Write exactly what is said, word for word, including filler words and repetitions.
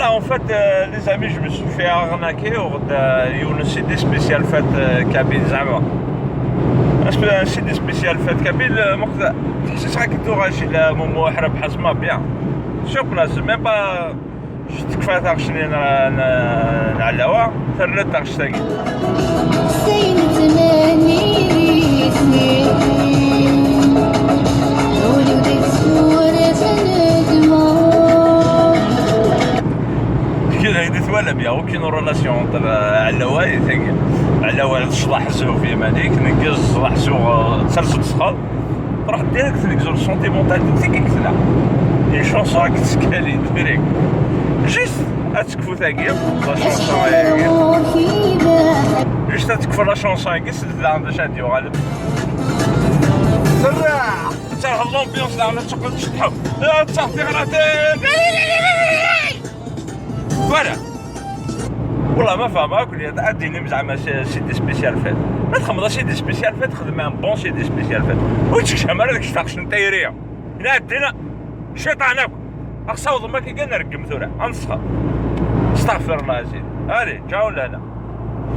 En fait, euh, les amis, je me suis fait arnaquer au de une C D spécial fête euh, kabyle زعما. Est-ce que un C D spécial fête kabyle euh, مقت- تحسسك تروح إلى مومو حرب حسمة bien. Sur place, même pas. Je تكفى تاغشني نعلاوة. ترلت تاغشتاقي. كاين هيدي ثوالب يا وكاين relation entre علاوة ثاني. علاوة الصلاح زوف يمانيك نقز الصلاح سوغ سلسل صخر. تروح direct نقزو sentimental تيكيك تلا. Une chanson راك تسكالي direct. Juste اتكفو ثاقي. La chanson juste اتكفو la chanson كي سلسلة عندها شاد يوغالب. سرع. تروح l'ambiance لا ما تقدرش تحب. لا تصافي غلط. Voilà. والله ما فاهم هاك اللي اديني زعما سي دي سبيسيال فيت. ما تخمض سي دي سبيسيال فيت، خدم ان بون سي دي سبيسيال فيت. وتشكش عمال داك الشفاق شنو طيريه. هنا عندنا شيطانك. اخصاوض ما كي كان نرقم ثورة انصها. استغفر الله العظيم. هذه جاو لنا.